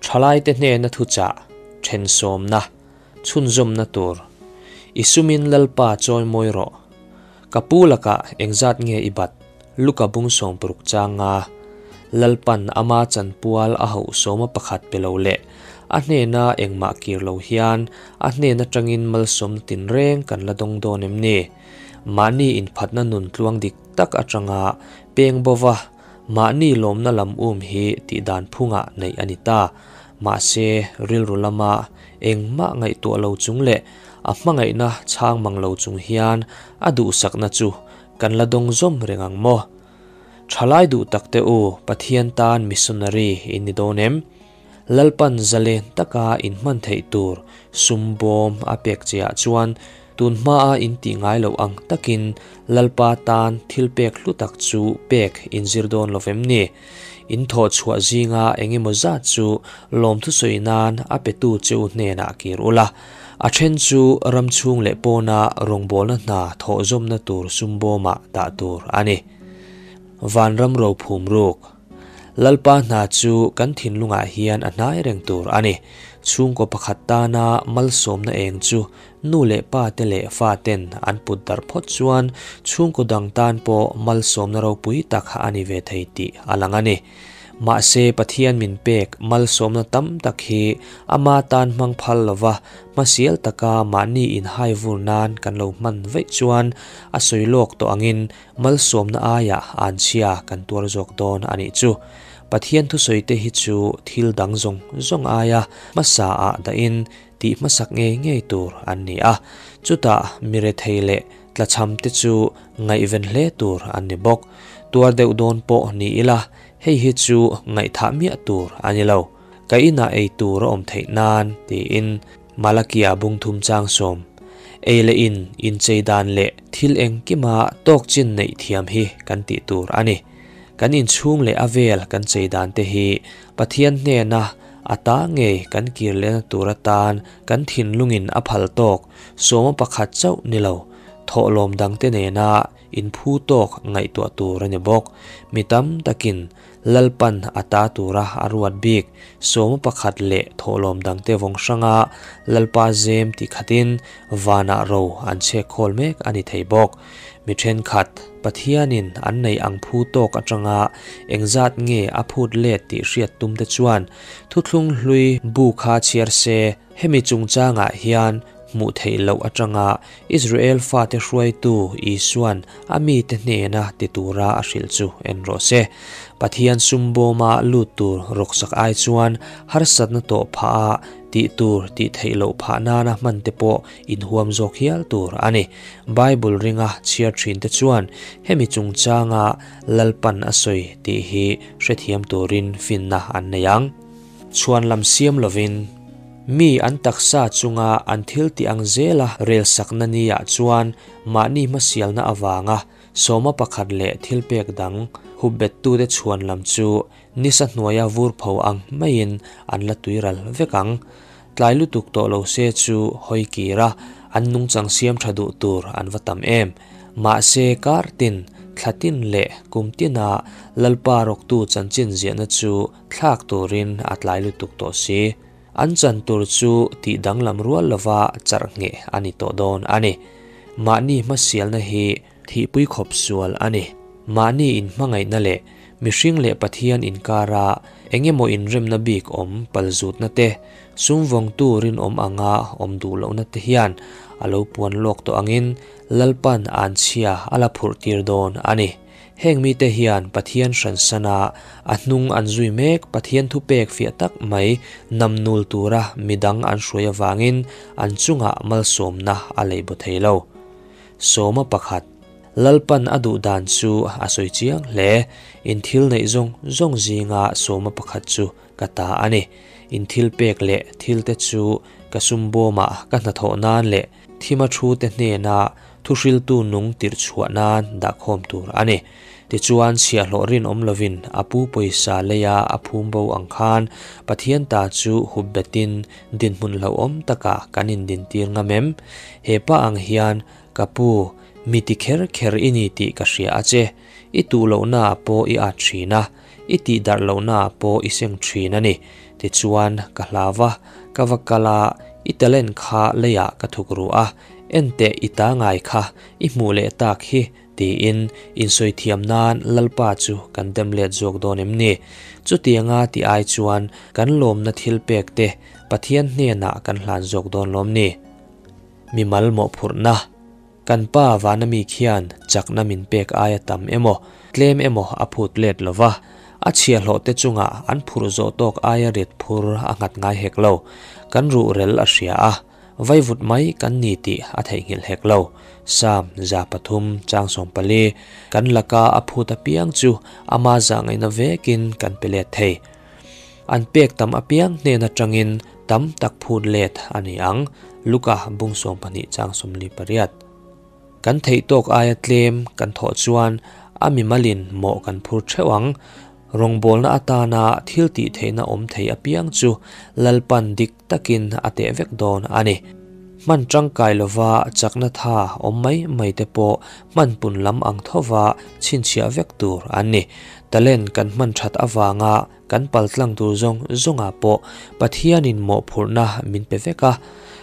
Thalaite hnena thuchah, thensawmna, chhunzawmna tur, I sumin Lalpa chawi mawi rawh. Ka pu lakah engzat nge i bat? Luka bung 60 changa Lalpan ama chanpual a hauh sawma pakhat pe lo leh a hnena engmah kir lo hian a hnen atangin malsawmna tinreng kan la dawng dawn em ni? Mahni inphatna nun tluang dik tak atanga peng bova mahni lawmna lam um hi tihdan phungah neih a ni ta. Mahse rilru lama engmah ngaihtuah lo chung leh a hmangaihna chhang mang lo chung hian a duhsakna chu kan la dawng zawm reng ang maw? Thalai duh tak te u, Pathian tan missionary in ni dawn em? Lalpan zalen taka in hman theih tur sum bawm a pek che ah chuan tun hmaa in tih ngai loh ang takin Lalpa tan thil pek hlu tak chu pek in zir dawn lo vem ni? In thawh chhuah zinga eng emaw zat chu lawmthu sawi nan a petu che u hnenah kir ula, a then chu ram chhung leh pawna rawngbawlna hna thawh zawmna tur sum bawmah dah tur a ni. Vanram rophum ruk. Lalpa hna chu kan thinlungah hian a hnai reng tur a ni. Chhungkaw pakhat tana malsawmna eng chu nu leh pa te leh fa ten an put darh phawt chuan chhungkaw dang tan pawh malsawmna ropui tak a ni ve thei tih a lang a ni. Mahse Pathian min pek malsawmna tam tak hi ama tan hmang phal lova hmasial taka mahni inhai vur nan kan lo hman vaih chuan a sawi lawk tawh angin Malsawmna aiah anchhia kan tuar zawk dawn a nih chu. Pathian thusawite hi chu thil dang zawng zawng aia hmasa ah dahin tih hmasak ngei ngei tur an ni a. Chutah mi rethei leh tlachham te chu ngaihven hle tur an ni bawk. Tuar deuh dawn pawh ni ila hei hi chu ngaihthah miah tur a ni lo. Ka inah ei tur a awm theih nan tiin Malakia bungthum chang sawm, Ei leh in, inchei dan leh thil engkima tawk chin neih thiam hi kan tih tur a ni. Kan inchhung leh a vel kan chei dan te hi Pathian hnena a ta ngei kan kir lehna tur atan kan thinlungin a phal tawk sawma pakhat chauh ni lo, thawhlawm dangte nena inphu tawk ngaihtuah tur a ni bawk. Mi tam takin Lalpan a ta tura a ruat bik sawma pakhat leh thawhlawm dangte vawng hranga Lalpa zem ti khatin vanah ro an chhek khawl mek a ni thei bawk. Mi thenkhat, Pathianin an nei ang phu tawk atanga engzat nge a phut let tih hriat tumte chuan thuthlung hlui bu kha chhiar se, hemi chungchangah hian hmuh theih loh atanga Israel fate hruaitu Isuan a mite hnena ti tura a hrilh chu en rawh se. Pathian sum bawma lut tur rawksak ai chuan harsatna tawh phah a tih tur tih theih loh phah nana hman te pawh inhuam zawk hial tur a ni. Bible ringa chhiar thin te chuan hemi chungchanga Lalpan a sawi tih hi hrethiam turin finna an nei ang. Chhuan lam siam lovin mi an taksa chunga an thil tih ang zela rel sakna ni ah chuan mahni hmasialna avanga sawma pakhat leh thil pek dang hup bettute chhuan lam chu nisa hnuaia vur pho ang maiin an la tuiral vek ang. Tlai lutuk tawh lo se chu hawi kir a, an nungchang siam tha duh tur an va tam em. Mahse kar tin, thla tin leh kum tina Lalpa rawktu chanchin ziahna chu thlak turin a tlai lutuk tawh si. An chan tur chu tih danglam rual lova charh ngheh a ni tawh dawn a ni. Mahni hmasialna hi thihpui khawp sual a ni. Mahni inhmangaihna leh mihring leh Pathian inkara eng emaw inremna bik awm palzutna te, sum vawngtu rinawm anga awm duh lohna te hian a lo puan lawk tawh angin Lalpan anchhia a la phurh tir dawn a ni. Heng mite hian Pathian hransana a hnung an zui mek Pathian thupek fiah tak mai namnul tura midang an hruai avangin an chungah malsawmna a lei bo thei lo. Sawma pakhat. Lalpan a duh dan chu a sawi chiang hle. In thil neih zawng zawng zinga sawma pakhat chu ka ta a ni. In thil pek leh thil te chu ka sum bawmah ka hnathawh nan leh thima thu te hnena Thuhriltu nung tirh chhuah nan dahkhawm tur a ni. Tichuan, chhiahhlawh rinawm lovin a pu pawisa leia a phum bo ang khan Pathian ta chu hup betin dinhmun hlauhawm takah kan indintir ngam em? He pa ang hian, Ka pu, mi ti kher kher i ni tih ka hria a che. I tuh lohnaah pawh i at thin a, i tihdarh lohnaah pawh i seng thin a ni. Tichuan, ka hlau va, ka va kal a, i talent kha leiah ka thuk ru a, enteh i ta ngai kha i hmuh leh tak hi, tiin insawi thiam nan Lalpa chu kan dem let zawk dawn em ni? Chutianga ti ai chuan kan lawmna thil pek te Pathian hnenah kan hlan zawk dawn lawm ni? Mimal mawhphurhna. Kan pa vana mi khian chakna min pek aia tam emaw, tlem emaw a phut let lo va, a chhiahhlawh te chungah an phurh zawh tawk aia rit phur a nghat ngai hek lo. Kan ruhrel a hria a, vaivut mai kan ni tih a theihnghilh hek lo. Psalm 300 chang 14, Kan laka a phut apiang chu ama zahngaihna vekin kan pe let thei. An pek tam apiang hnen atangin tam tak phut let a ni ang, Luka bung 12 chang 48. Kan theih tawk aia tlem kan thawh chuan a mimalin mawh kan phur theuh ang. Rawngbawlna atana thil tih theihna awm thei apiang chu Lalpan dik takin a teh vek dawn a ni. Hman tangkai lova chakna tha awm mai mai te pawh hman pun lam ang thova chhinchhiah vek tur an ni. Talent kan hman that avanga kan paltlang tur zawng zawngah pawh Pathianin mawhphurhna min pe vek a,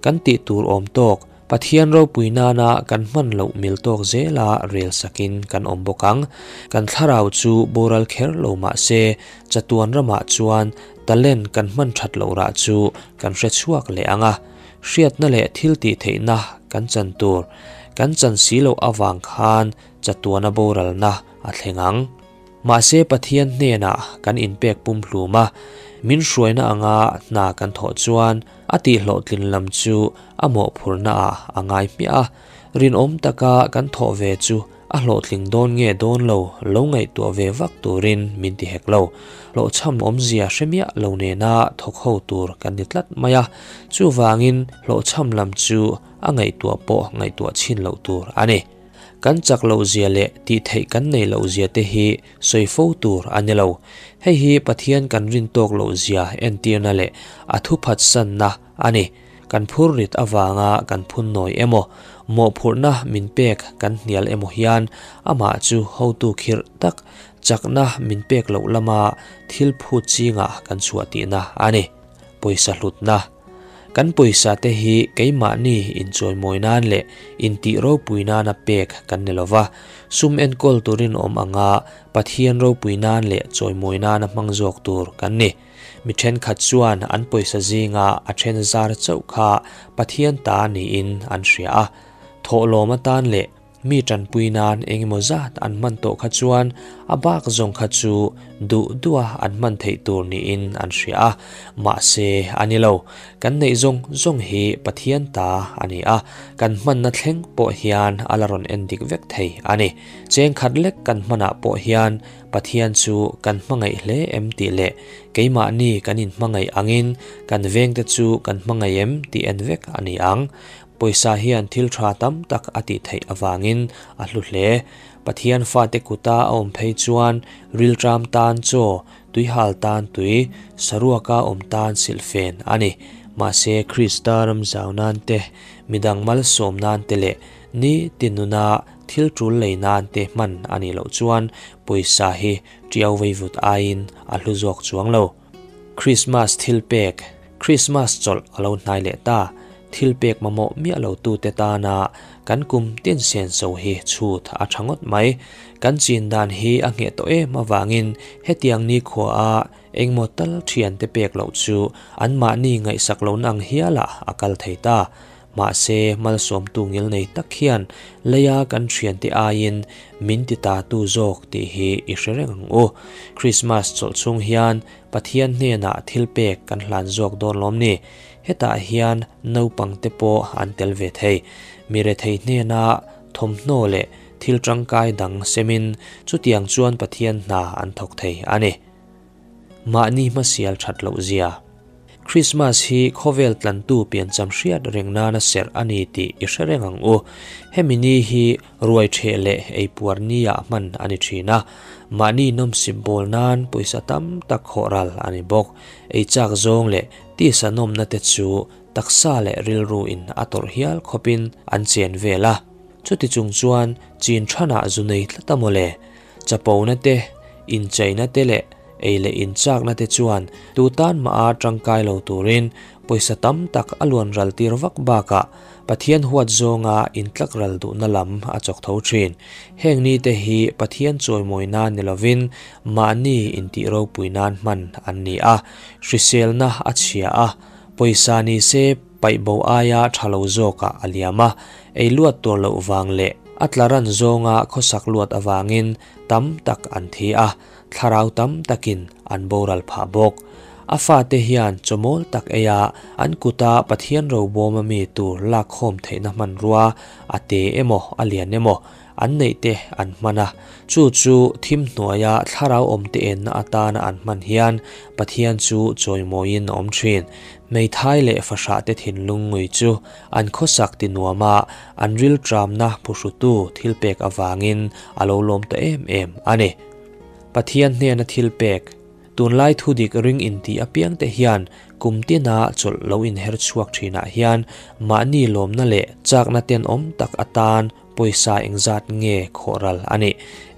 kan tih tur awm tawk Pathian ropui nana kan hman loh mil tawk zela rel sakin kan awm bawk ang. Kan thlarau chu boral kher lo mah se, chatuan ramah chuan talent kan hman that loh rah chu kan hre chhuak leh ang a. Hriatna leh thil tih theihna kan chan tur kan chan si loh avang khan chatuana boralna a thleng ang. Mahse Pathian hnenah kan inpek pumhlum a, min hruaina anga hna kan thawh chuan a tihhlawhtlin lam chu a mawhphurhna ah a ngai hmiah a, rinawm taka kan thawh ve chu a hlawhtling dawn nge dawn lo lo ngaihtuah ve vak turin min ti hek lo. Hlawhchham awmzia hre miah lo nena thawk ho tur kan ni tlat mai a, chuvangin hlawhchham lam chu a ngaihtuah pawh ngaihtuah chhin loh tur a ni. Kan chak loh zia leh tih theih kan nei loh zia te hi sawi fo tur a ni lo. Hei hi Pathian kan rin tawk loh zia entirna leh a thu phatsanna a ni. Kan phur rit avanga kan phun nawi emaw, mawhphurhna min pek kan hnial emaw hian amah chu hotu khirh tak chakna min pek loh lama thil phut chingah kan chhuah tihna a ni. Pawisa hlutna. Kan pawisa te hi keimahni inchawimawi nan leh intih ropui nana pek kan ni lova, sum enkawl turin awm anga Pathian ropui nan leh chawimawi nana hmang zawk tur kan ni. Mi thenkhat chuan an pawisa zinga a then zar chauh kha Pathian ta niin an hria a, thawhlawm atan leh Mi tanpui nan engemaw zat an hman tawh kha chuan a bak zawng kha chu duh duha an hman theih tur niin an hria a, mahse a ni lo. Kan neih zawng zawng hi Pathian ta a ni a, kan hmanna thleng pawh hian a la rawn en dik vek thei a ni. Cheng khat lek kan hmanah pawh hian Pathian chu kan hmangaih hle em tih leh keimahni kan inhmangaih angin kan vengte chu kan hmangaih em tih en vek a ni ang. Pawisa hian thil tha tam tak a tih theih avangin a hlu hle. Pathian fate kuta a awm phei chuan rilṭam tan chaw, tuihal tan tui, saruaka awm tan silhfen a ni. Mahse Krista ram zau nan te, midang malsawm nan te leh ni tinuna thil ṭul lei nan te hman a nih loh chuan pawisa hi ṭiau veivut aiin a hlu zawk chuang lo. Krismas thilpek, Krismas chawlh a lo hnai leh ta. Thilpek mamawh miah lo tute tana kan kum tin senso hi chhut a tha ngawt mai. Kan chin dan hi a ngheh tawh em avangin hetiang nikhua a engmaw tal thiante pek loh chu anmahni ngaihsak lohna ang hialah a kal thei ta. Mahse, malsawmtu ngilnei tak hian leia kan thiante aiin min ti ta tu zawk tih hi i hre reng ang u. Krismas chawlh chhung hian Pathian hnenah thil pek kan hlan zawk dawn lawm ni? Hetah hian naupangte pawh an tel ve thei. Mi rethei hnena thawmhnaw leh thil tangkai dang semin chutiang chuan Pathian hna an thawk thei a ni. Mahni hmasial that loh zia. Krismas hi khawvel tlantu piancham hriat reng nana serh a ni tih i hre reng ang u. Hemi ni hi ruai ṭheh leh eipuar niah hman a ni ṭhin a, mahni nawmsip bawl nan pawisa tam tak khawh ral a ni bawk. Ei chak zawng leh tisa nawmna te chu taksa leh rilru in a tawrh hial khawpin an chen vel a. Chuti chung chuan chin ṭhanah zu nei tlat a mawle. Chapona te, incheina te leh ei leh in chakna te chuan tu tan mah a tangkai lo turin pawisa tam tak a luan ral tir vak bakah Pathian huat zawnga intlak ral duhna lam a chawk tho thin. Heng ni te hi Pathian chawimawi nan ni lovin mahni intih ropui nan hman an ni a, hriselna a chhia a, pawisa ni se paih bo aia tha lo zawkah a liam a, ei luat tur loh vang leh a tla ran zawnga khawsak luat avangin tam tak an thi a, thlarau tam takin an boral phah bawk. A fate hian chawmawl tak eia an kuta Pathian robawm ami tur lakkhawm theihna hmanrua a te emaw a lian emaw an neih te an hman a, chu chu thim hnuaia thlarau awm te enna atana an hman hian Pathian chu chawimawiin a awm thin. Hmeithai leh fahrah te thinlung ngui chu an khawsak ti nuama an rilṭamna phuhrutu thilpek avangin a lo lawm ta em em a ni. Pathian hnena thilpek, tunlai thudik ring intih apiang te hian kum tina chawlh lo inher chhuak thinah hian mahni lawmna leh chakna tenawm tak atan pawisa engzat nge khawh ral a nih?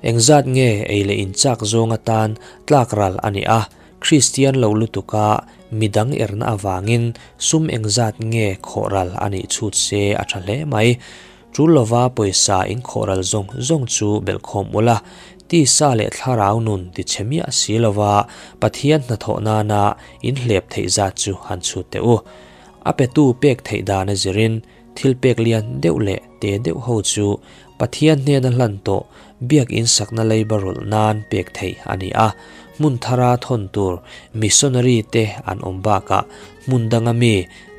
Engzat nge ei leh in chak zawng atan tlak ral a nih a? Kristian lo lutuka midang erna avangin sum engzat nge khawh ral a nih chhut se a tha hle mai. Tul lova pawisa in khawh ral zawng zawng chu belhkhawm ula, tisa leh thlarau nun ti chhe miah si lova Pathian hnathawh nana in hlep theih zat chu han chhut teh u. A petu pek theih dan a zirin thil pek lian deuh leh te deuh ho chu Pathian hnena hlan tawh biakin sakna leiba rawlh nan pek theih a ni a. Hmun thara thawn tur missionary te an awm bakah hmun danga mi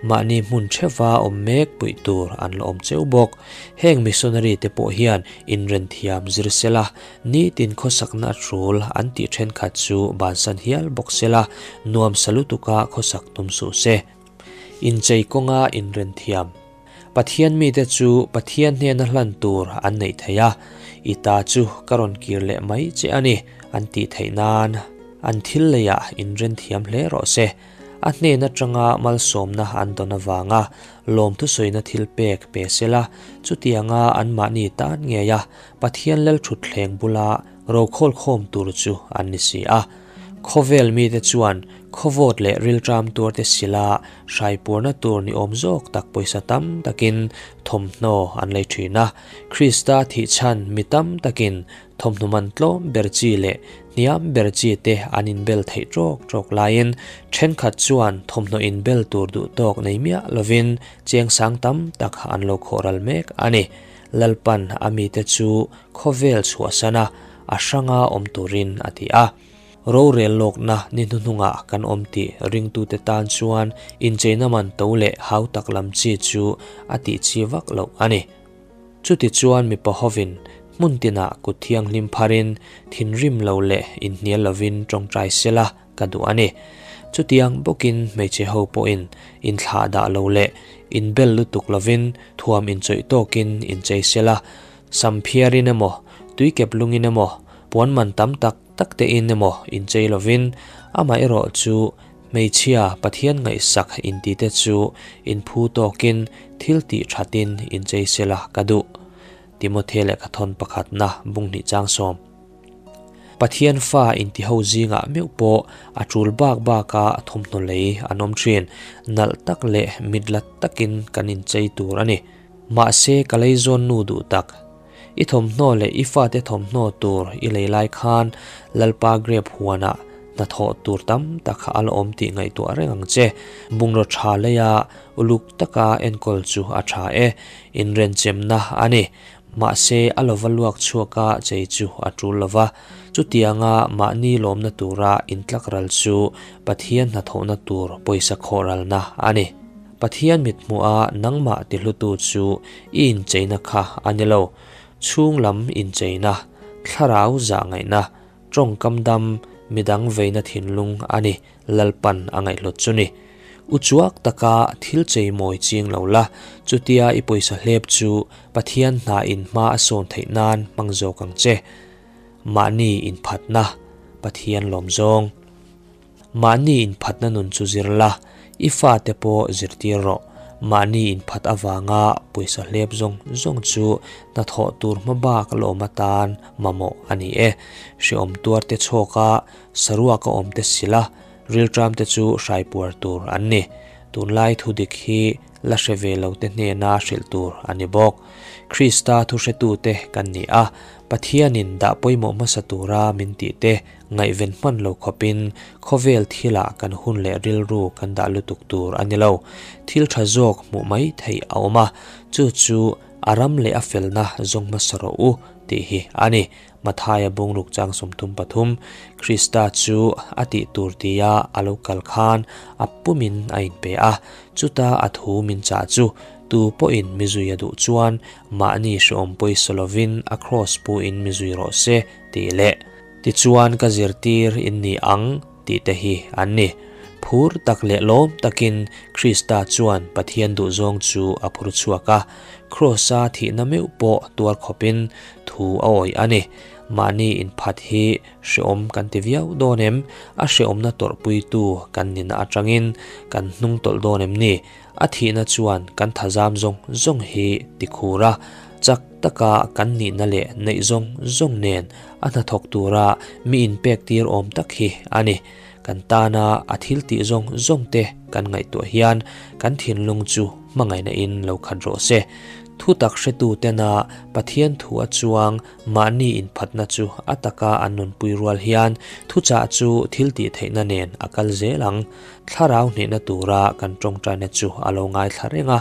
mahni hmun theuha awm mek puih tur an la awm cheu bawk. Heng missionary te pawh hian inrenthiam zir sela, nitin khawsakna a tul an tih thenkhat chu bansan hial bawk sela, nuam sa lutuka khawsak tum suh se. Inchei kawnga inrenthiam. Pathian mite chu Pathian hnena hlan tur an neih theih a, I ta chu ka rawn kir leh mai che a ni, an tih theih nan an thil leiah inrenthiam hle rawh se. A hnen atanga malsawmna an dawn avanga lawmthusawina thil pek pe sela, chutianga anmahni tan ngeia Pathian Lalthutthleng bula Rokhawlkhawm tur chu an ni si a. Khawvel mite chuan khawvawt leh rilṭam tuarte sila hraipurna tur ni awm zawk tak pawisa tam takin thawmhnaw an lei ṭhin a. Krista thih chhan mi tam takin thawmhnaw man tlawm ber chi leh hniam ber chi te an inbel theih ṭawk ṭawk laiin ṭhenkhat chuan thawmhnaw inbel tur duh tawk nei miah lovin chengsang tam tak an lo khawhral mek a ni. Lalpan a mite chu khawvel chhuahsana a hranga awm turin a ti a. Rorel lawkna ni hnuhnungah kan awm tih ringtute tan chuan incheina man to leh hau tak lam chi chu a tih chi vak loh a ni. Chutichuan mipa hovin hmun tinah kut thianghlim pharin thinrim lo leh inhnial lovin tawngtai sela ka duh a ni. Chutiang bawkin hmeichhe ho pawhin inthlah dah lo leh inbel lutuk lovin thuam inchawih tawkin inchei sela, Sam phiarin emaw, tuikep lungin emaw, puan man tam tak tak tein emaw inchei lovin, amaherawh chu hmeichhia Pathian ngaihsak intite chu inphu tawkin thil tih thatin inchei sela ka duh. Timothea lehkhathawn pakhatna bunghnih chang sawm. Pathian fa intiho zingah meuh pawh a tul bak baka thawmhnaw lei an awm thin. Nalh tak leh mitlat takin kan inchei tur a ni. Mahse ka lei zawn nu duh tak. I thawmhnaw leh i fate thawmhnaw tur i lei lai khan Lalpa grape huanah hnathawh tur tam tak a la awm tih ngaihtuah reng ang che. Bungraw tha leia uluk taka enkawl chu a tha e. Inrenchemna a ni. Mahse a lova luak chhuaka chei chu a tul lova. Chutianga mahni lawmna tura intlak ral chu Pathian hnathawhna tur pawisa khawhralna a ni. Pathian mithmuha nangmah tihlutu chu i incheina kha a ni lo. Chhung lam incheina, thlarau zah ngaihna, tawngkam dam, midang veina thinlung a ni Lalpan a ngaihhlawt chu ni. Uchuak taka thil chei mawi ching lo la, chutia i pawisa hlep chu Pathian hna in hma a sawn theih nan hmang zawk ang che. Mahni inphatna, Pathian lawm zawng. Mahni inphatna nun chu zir la, i fate pawh zirtir rawh. Mahni inphat avanga pawisa hlep zawng zawng chu hnathawh tur hmabak lawm atan mamawh a ni e. Hreawm tuar te chhawk a, saruak a awm te sil a, rilṭam te chu hraipuar tur an ni. Tunlai thudik hi la hre ve lo te hnena hrilh tur a ni bawk. Krista thuhretute kan ni a, Pathianin dah pawimawh hmasa tura min tih te ngaihven hman lo khawpin khawvel thilah kan hun leh rilru kan dah lutuk tur a ni lo. Thil tha zawk hmuh mai theih a awm a, chu chu a ram leh a felna zawng hmasa rawh u tih hi a ni. Mathaia bungruk chang 33, Krista chu a tih tur tia a lo kal khan a pumin a inpe a, chuta a thu min chah chu tu pawhin mi zui a duh chuan mahni hreawm pawisa lovin a kraws puin mi zui rawh se tih leh tichuan ka zirtir in ni ang tih te hi an ni. Phur tak leh lawm takin Krista chuan Pathian duhzawng chu a phur chhuak a, Kraws-a thihna meuh pawh tuar khawpin thu a awih a ni. Mahni inphat hi hreawm kan ti viau dawn em? A hreawmna tawrhpuitu kan nihna atangin kan hnung tawlh dawn em ni? A thihna chuan kan thazam zawng zawng hi tikhur a, chak taka kan nihna leh neih zawng zawng nen a hnathawk tura mi inpek tir awm tak hi a ni. Kan tana a thil tih zawng zawng te kan ngaihtuah hian kan thinlung chu hmangaihna in lo khat rawh se. Thutak hretu tena Pathian thu a chuang mahni inphatna chu a taka an nunpui rual hian thuchah chu thil tih theihna nen a kal zel ang. Thlarau hnehna tura kan tawngtaina chu a lo ngaithla reng a,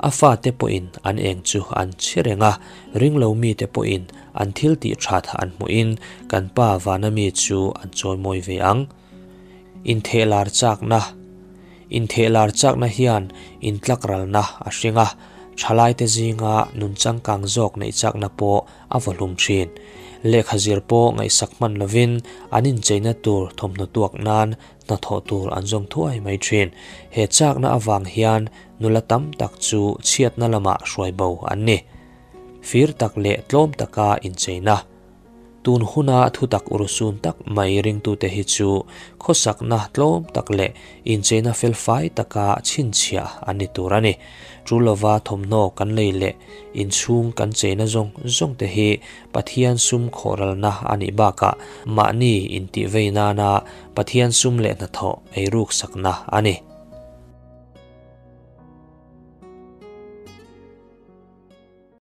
a fate pawhin an eng chu an chhi reng a, ringlo mite pawhin an thil tih that an hmuhin kan Pa vana mi chu an chawimawi ve ang. Inthehlar chakna Inthehlar chakna hian intlakralna a hring a, thalaite zinga nun changkang zawk neih chakna pawh a vawhlum thin. Lehkha zir pawh ngaihsak hman lovin an incheina tur thawmhnaw tuak nan hnathawh tur an zawng thuai mai thin. He chakna avang hian nula tam tak chu chhiatna lamah hruai bo an ni. Fir tak leh tlawm taka incheina. Tun huna thutak urhsun tak mai ringtute hi chu khawsakna tlawm tak leh incheina felfai taka chhinchhiah an ni tur a ni. Tul lova thawmhnaw kan lei leh inchhung kan cheina zawng zawng te hi Pathian sum khawhralna a nih bakah mahni intihvei nana Pathian sum leh hnathawh eiruk sakna a ni.